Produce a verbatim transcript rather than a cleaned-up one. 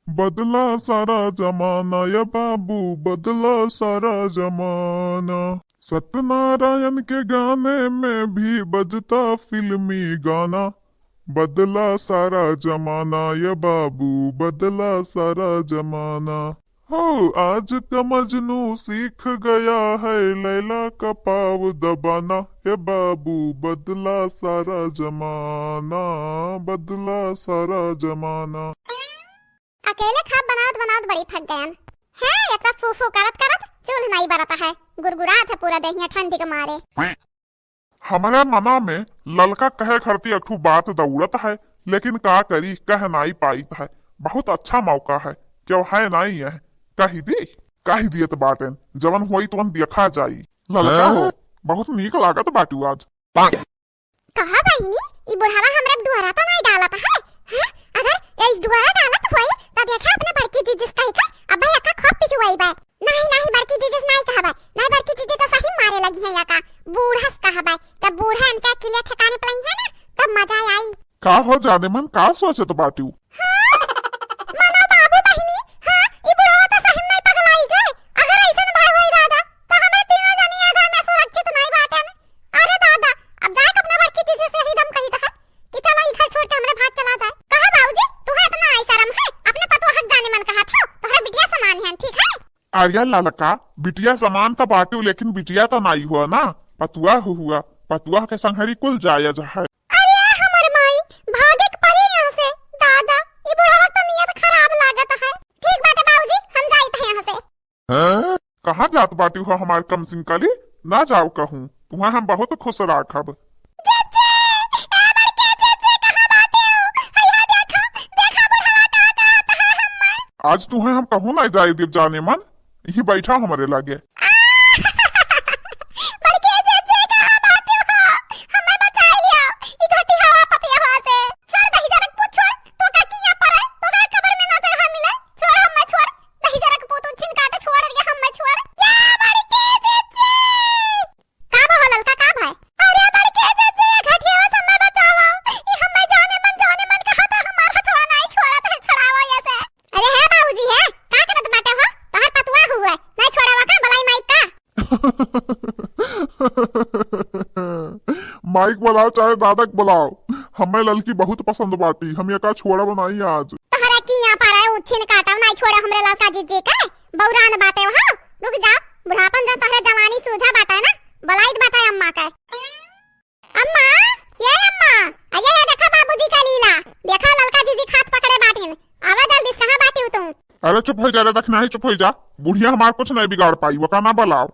बदला सारा जमाना या बाबू, बदला सारा जमाना। सत्यनारायण के गाने में भी बजता फिल्मी गाना। बदला सारा जमाना या बाबू, बदला सारा जमाना। हो, आज का मजनू सीख गया है लैला का पाव दबाना। ए बाबू, बदला सारा जमाना, बदला सारा जमाना। अकेले खाब बनावत बनावत बड़ी थक गयन। हैं, एतना फू फू करत करत चूल्ह नाई बरत है, गुरगुरात है पूरा देहिया ठंडी के मारे। हमरे मना में ललका कहे खरती एक ठो बात दौड़त है, लेकिन का करी, कह नाई पाइत है। बहुत अच्छा मौका है, क्यों है नाई है, कह दी, कह दियत बाटेन, जवन होई तवन देखा जाई। ललका हो, हाँ? बहुत नीक लागत बाटू आज। कहा बहिनी, ई बुढ़ावा हमरे डुअरा तो नाई डालत है, हैं? अगर ई डुअरा डालत होई, त देखे अपने बड़की जीजी से कही के, अब भाई अक्का खूब पिटुआई बा। नहीं, नहीं, बड़की जीजी से नाई कहबे। नहीं, बड़की जीजी तो सही मारे लगी है या का। बूढ़ा से कहबे। जब बूढ़ा इनके अकेले ठिकाने पे लई है ना, तब मजा आई। का हो जाने मन, का सोचत बाटू? हाँ, मनो बाबू बहिनी, हाँ, ई बुढ़वा तो सही में पगलाई गए। अगर ऐसन भाई होई दादा, तो हमरे तीनों जनी ये घर में सुरक्षित नहीं बाटेन। अरे दादा, अब जाए के अपने बड़की जीजी से ही दम कही था कि चलो ई घर छोड़ के हमरे भाग चला जाए। कहा बाबूजी, तुहे इतना नाई शर्म है, अपने पतोह के जाने मन कहा था, तोहरा बिटिया समान है, ठीक है? अरे ललका, बिटिया समान त बाटू, लेकिन बिटिया त नाई हुआ ना, पतुआ हु हुआ, पतुआ के संघरी कुल जायज है। अरे हमर माई, भागे के पड़ी यहाँ से, दादा, ई बुढ़वा तो नियत खराब लागत है। ठीक बाटे बाबूजी, हम जाइत है यहाँ से। हाँ? कहाँ जात बाटू हो हमार कम सिंह कली? ना जाओ कहूँ, तुहा हम बहुत खुश राखब। जीजी, ए बड़के जीजी, कहाँ बाटे हो? हैया देखो, देखो बुढ़वा का कहत है हम्मे। आज तुहे हम कहूँ ना जाए देब जाने मन, यही बैठा हमरे लगे। आ, बड़के जीजी, कहाँ बाटे हो? हम्मे बचाई लिया, ई घटी हवा पपिया हवा से। छोड़ दही जरक पूत, छोड़, तो का किया पर है, तो का कबर में ना जगह मिले, छोड़ हम्मे छोड़, दही जरक पूत उछिन काटे, छोड़ रे हम्मे छोड़। या बड़के जीजी। का बा हो ललका, का भाई? अरे बड़के जीजी, ये घटिया से हम्मे बचावा। ई हम्मे जाने मन, जाने मन कहा था, हमार हथवा नाई छोड़त है, छुड़ावा ये से। अरे हे बाबूजी हे, का करत बाटे हो? तोहर पतुआ हुआ, नाई छोड़ावा का, बलाई माइक का? माइक बुलाओ चाहे दादक बुलाओ, हम्मे ललकी बहुत पसंद बाटी, हम एका छोड़ब नाई आज। तोहरा किया पर है उछिन काटा, नाई छोड़े हमरे ललका जीजी के, बौरान बाटे हो। रुक जा, बुढ़ापन जब तोहरे जवानी सूझा बाटे ना, बलाइत बाटे अम्मा के। अम्मा, ये अम्मा, आ ये, ये देखा बाबूजी का लीला, देखा ललका जीजी खात पकड़े बाटिन, आवा जल्दी से, कहाँ बाटी हो तुम? अरे चुप हो जा रे दखिनाही, चुप हो जा, बुढ़िया हमार कुछ नहीं बिगाड़ पाई, वका ना बलाओ।